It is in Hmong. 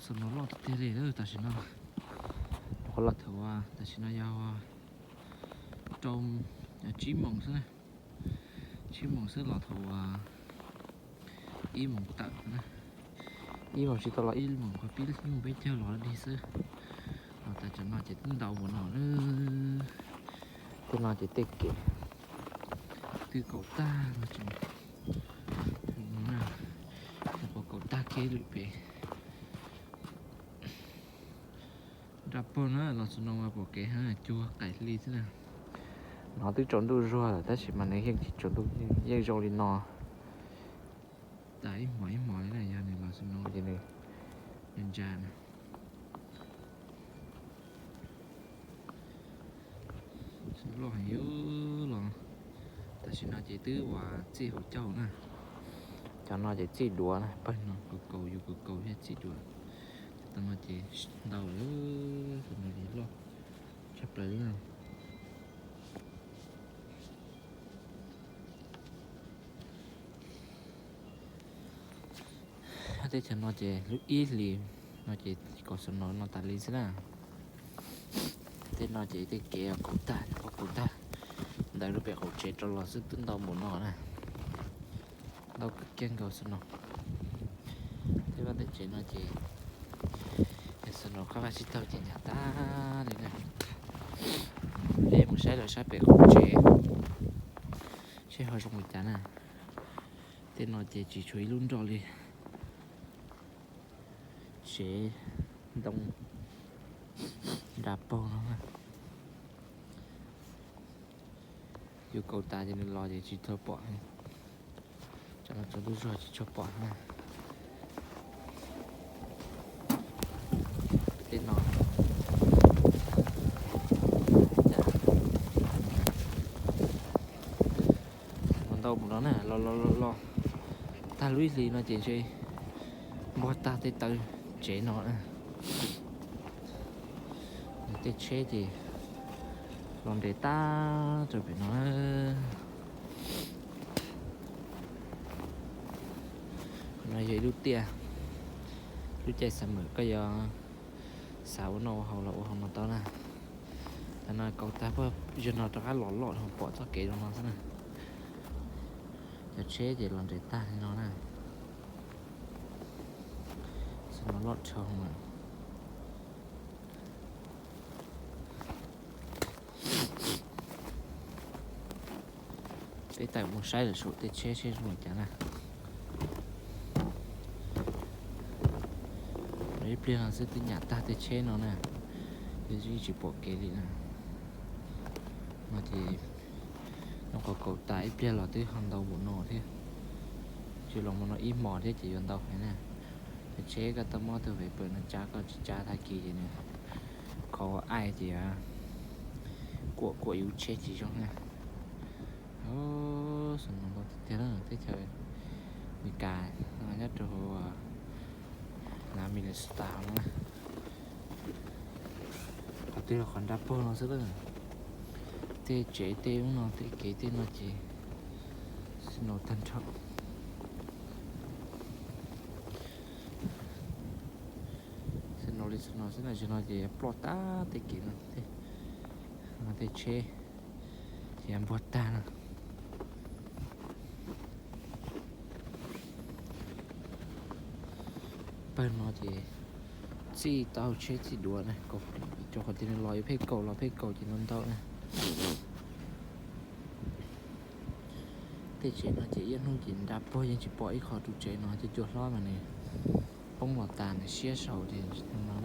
Tus no loj tiag tiag li lawm tam sim no. Qhov los thaum tam sim no yog rau tsib moos xwb na. Tsib moos xwb los thaum ib moos tawm na. Ib moos tsis tau los ib moos qhov pib, ib moos peb caug los dig xwb. Los tas tsam no ces twb ntau npaum no na. Tej no ces tej kev twb kaum tag no tseem, kaum tag kiag lwm pem. Nra pog na, los xwb no mas pom kev cuag qaim hli xwb na. No twb tsaus ntuj zuag lawm tab sis mas nws yeej tsis tsaus ntuj, yeej zoo li no tas ib hmos ib hmos li na. Yog nws los xwb no ces nws ntsa na. Loj heev li los. Tam sim no ces twb ua txij hauv caug na. Cov no ces txij duav na, pawg no kaus kaus, yus kaus kaus thiab txij duav. Cov no ces ntau lawm, tus no ces loj tshaj plaws li na. Teb chaws no ces lub ib hlis no ces kaus xwb no no tas li xwb na. Tej no ces tej kev kaum tag, kaum tag ntawm lub pem qaum tsev rau los xwb twb ntau npaum no na. Ntau kawg kiag nkaus xwb no. Tej vaj tej tsev no ces yog xwb no qab vaj tsib taug ces nyam tag li na. Peb mus saib lawm sab pem qaum tsev seb ho zoo li cas na. Tej no ces tsis tshuav ib lub nroj li. Tsev ntoo nra paug no na. Yus kaus tas ces nws los ces tsis tshua pom. Cov no tsaus ntuj zuag tsis tshua pom na. Tej no ntau mus no na, los los los los tag lub ib hlis no ces ntshe npuag tag tej taw tsev no na. Nws tej tsheb ces los nres tag rau pem no. Qhov no yog ib lub tiaj, lub caij summer koj yuav xav ua noj ua haus los ua hauv no tau na. Tam no kaus tag puag zog no rov qab los loj dhau pom txoj kev zoo no xwb na. Cov tsheb ces los nres tag li no na. Xwb no loj dhau na. Peb tawm mus saib lawm saum tej tsheb seb zoo li cas na. Ib pliag no xwb twb nyam tag tej tsheb no na, yeej tsis pom kev li na. No ces nws qhov kaus tas ib pliag los twb ho ntau npaum no thiab. Tsis los mus no ib hmos thiab ces yuav ntau heev na. Cov tsheb koj tau muab tus vapor no tsa, koj tsis tsa tag kis ces nws qhov aij ces kuam kuam yus tsheb tsis zoo na. Xwb no ntau tiag tiag na, teb chaws Amelikas nyob rau hauv nav Minnesota no na. Qhov twg los qhov nra paug no xwb lawm. Tej tsev tej ub no tej kev tej no ces snow tag nrho. Snow li snow xwb na, zaum no ces ploj tag tej kev no, tej tsheb ces npuag tag na. Pawg no ces txij tau tsheb txij duav na, rau qhov tias nws los yuav pheej kaus los pheej kaus ces ntau ntau na. Tej tsev no ces ib hnub ces nra paug yeej tsis pom ib qho tus tsev no, cua cua hlob mas nws poob los tas nws siab saud ces no